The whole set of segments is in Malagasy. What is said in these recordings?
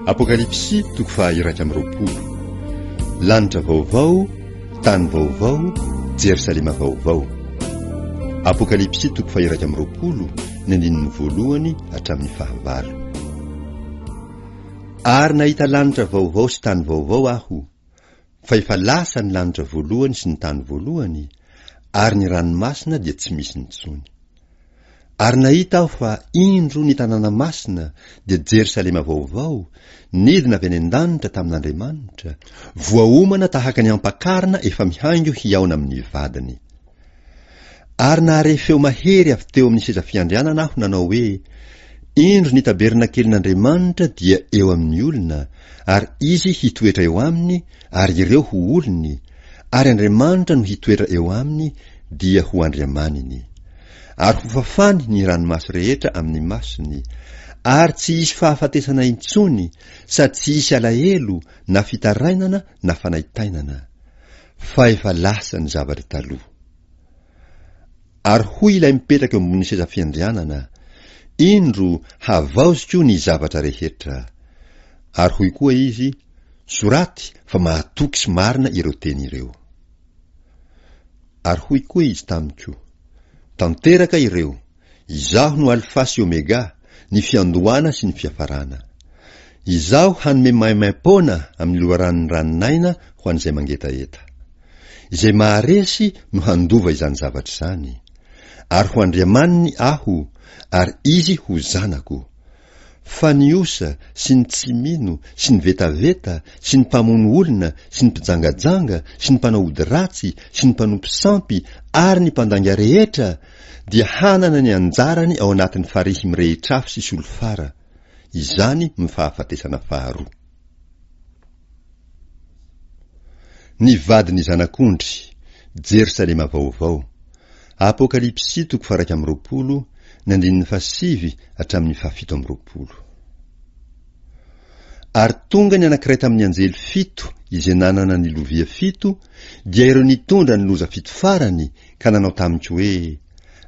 Apokalypsy toko faha-21. Lanitra vaovao, tany vaovao, Jerosalema vaovao. Apokalypsy toko faha-21, ny andininy voalohany hatramin'ny fahavalo. Ary nahita lanitra vaovao sy tany vaovao aho, fa efa lasa ny lanitra voalohany sy ny tany voalohany, ary ny ranomasina dia tsy misy intsony. Ary nahita aho fa indro ny tanàna masina, dia Jerosalema vaovao, nidina avy any an-danitra tamin'Andriamanitra, voaomana tahaka ny ampakarina efa mihaingo hihaona amin'ny vadiny. Ary nahare feo mahery avy teo amin'ny seza fiandrianana aho nanao hoe, Indro ny tabernakelin'Andriamanitra dia eo amin'ny olona, ary Izy hitoetra eo aminy, ary ireo ho olony, ary Andriamanitra no hitoetra eo aminy, dia ho Andriamaniny. Ary hofafany ny ranomaso rehetra amin'ny masony, ary tsy hisy fahafatesana intsony, sady tsy hisy alahelo na fitarainana na fanaintainana. Fa efa lasa ny zavatra taloha. Ary hoy ilay mipetraka eo ambonin'ny seza fiandrianana, Indro, havaoziko ny zavatra rehetra. Ary hoy koa izy, Soraty fa mahatoky sy marina ireo teny ireo. Ary hoy koa izy tamiko, Tanteraka ireo, Izaho no Alfa sy Omega, ny fiandohana sy ny fiafarana. Izaho hanome maimaim-poana amin'ny loharanon'ny ranon'aina ho an'izay mangetaheta. Izay maharesy no handova izany zavatra izany. Ary ho Andriamaniny Aho, ary izy ho zanako. Fa ny osa sy ny tsy mino sy ny vetaveta sy ny mpamono olona sy ny mpijangajanga sy ny mpanao ody ratsy sy ny mpanompo sampy ary ny mpandainga rehetra dia hanana ny anjarany ao anatin'ny farihy mirehitr'afo sy solifara, izany no fahafatesana faharoa. Ny vadin'ny Zanak'ondry, Jerosalema Vaovao, Apokalypsy toko faha-21, ny andininy fahasivy hatramin'ny fahafito amby roapolo. Ary tonga ny anankiray tamin'ny anjely fito izay nanana ny lovia fito, dia ireo nitondra ny loza fito farany, ka nanao tamiko hoe,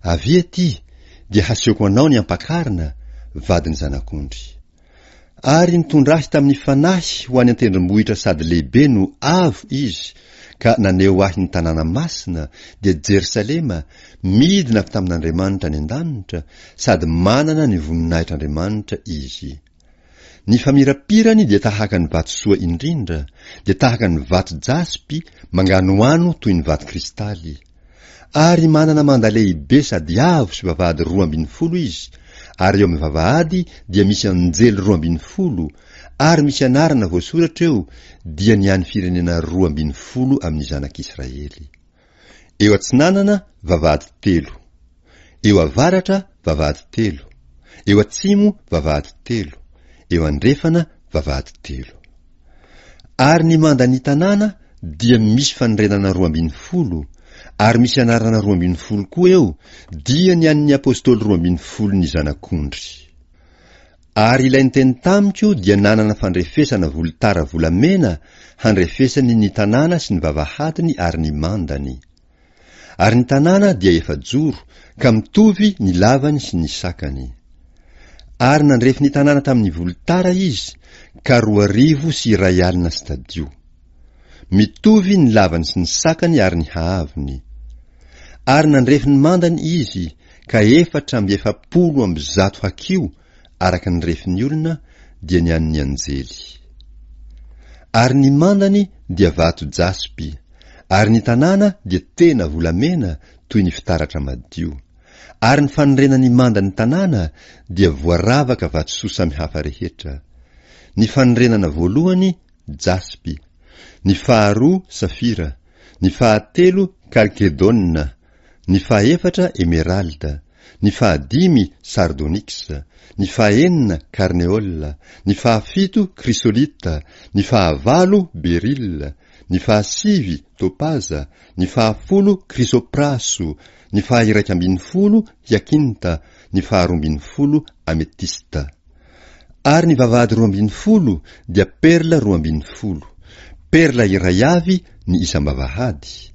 Avia aty, dia hasehoko anao ny ampakarina, vadin'ny Zanak'ondry. Ary nitondra ahy tamin'ny fanahy ho any an-tendrombohitra sady lehibe no avo izy, ka naneho ahy ny tanàna masina, dia Jerosalema, midina avy tamin'Andriamanitra any an-danitra, sady manana ny voninahitr'Andriamanitra izy. Ny famirapirany dia tahaka ny vatosoa indrindra, dia tahaka ny vato jaspy, manganohano toy ny vato kristaly. Ary manana manda lehibe sady avo sy vavahady 12 izy, ary eo amin'ny vavahady dia misy anjely 12, ary misy anarana voasoratra eo, dia ny an'ny firenena 12 amin'ny zanak'Israely. Eo atsinanana, vavahady telo. Eo avaratra, vavahady telo. Eo atsimo, vavahady telo. Eo andrefana, vavahady telo. Ary ny mandan'ny tanàna dia misy fanorenana 12, ary misy anarana 12 koa eo, dia ny an'ny apostoly 12 ny Zanak'ondry. Ary ilay niteny tamiko dia nanana fandrefesana volotara volamena handrefesany ny tanàna sy ny vavahadiny ary ny mandany. Ary ny tanàna dia efa-joro, ka mitovy ny lavany sy ny sakany. Ary nandrefy ny tanàna tamin'ny volotara izy, ka 1200 stadio. Mitovy ny lavany sy ny sakany ary ny haavony. Ary nandrefy ny mandany izy, ka 144 hakiho araka ny refin'ny olona, dia ny an'ny anjely. Ary ny mandany dia vato jaspy, ary ny tanàna dia tena volamena toy ny fitaratra madio. Ary ny fanorenan'ny mandan'ny tanàna dia voaravaka vatosoa samihafa rehetra. Ny fanorenana voalohany jaspy, ny faharoa safira, ny fahatelo kalkedôna, ny fahefatra emeralda, ny fahadimy sardôniksa, ny fahenina karneôla, ny fahafito krisôlita, ny fahavalo berila, ny fahasivy topaza, ny fahafolo krisôpraso, ny faha-iraika ambin'ny folo hiakinta, ny faharoa ambin'ny folo ametista. Ary ny vavahady 12 dia perla 12, perla iray avy ny isam-bavahady,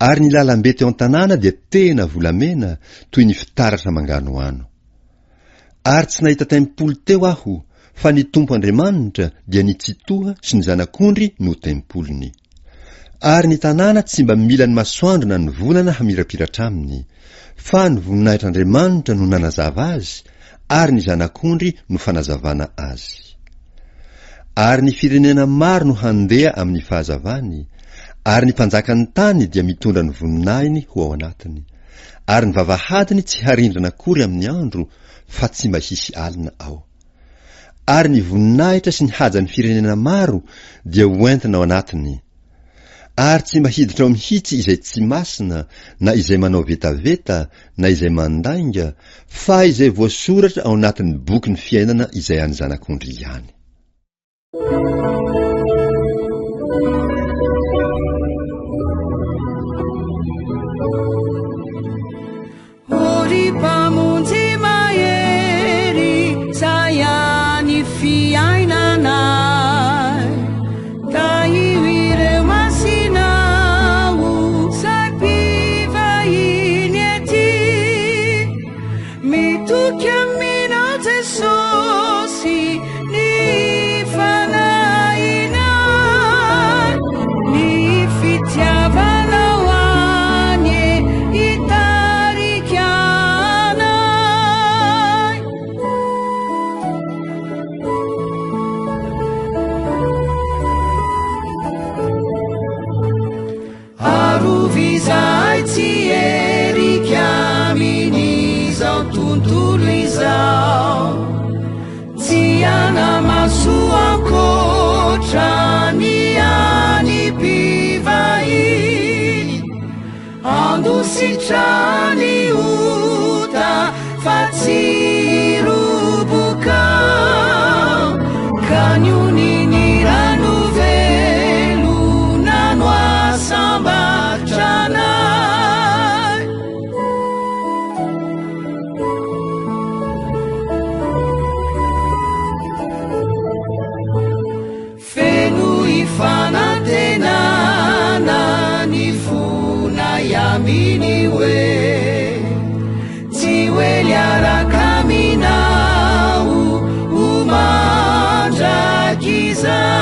ary ny lalambe teo an-tanàna dia tena volamena toy ny fitaratra manganohano. Ary tsy nahita tempoly teo aho, Fa ny Tompo Andriamanitra dia ny Tsitoha sy ny Zanak'ondry no tempoliny. Ary ny tanàna tsy mba mila ny masoandro na ny volana hamirapiratra aminy, fa ny voninahitr'Andriamanitra no nanazava azy, ary ny Zanak'ondry no fanazavana azy. Ary ny firenena maro no handeha amin'ny fahazavany, ary ny mpanjakan'ny tany dia mitondra ny voninahiny ho ao anatiny. Ary ny vavahadiny tsy harindrana akory amin'ny andro, fa tsy mba hisy alina ao. Ary ny voninahitra sy ny hajan'ny firenena maro dia ho entina ao anatiny. Ary tsy mba hiditra ao mihitsy izay tsy masina, na izay manao vetaveta, na izay mandainga, fa izay voasoratra ao anatin'ny bokin'ny fiainana izay an'ny Zanak'ondry ihany. O ry Mpamonjy mahery, zay any fiainanay, Tahio ireo masinao, zay mpivahiny ety. Mitoky aminao Jesosy ny fanahinay, ny fitiavanao anie hitarika anay. Arovy izahay tsy herika amin'izao tontolo izao. Tsy hanamaso ankoatra ny any mpivahiny. Handositra ny ota fa tsy hiroboka. Ka ny oniny rano velona no hasambatra anay. Fenoy fanantenana ny fonay aminy hoe tsy ho ely araka aminao ho mandrakizay.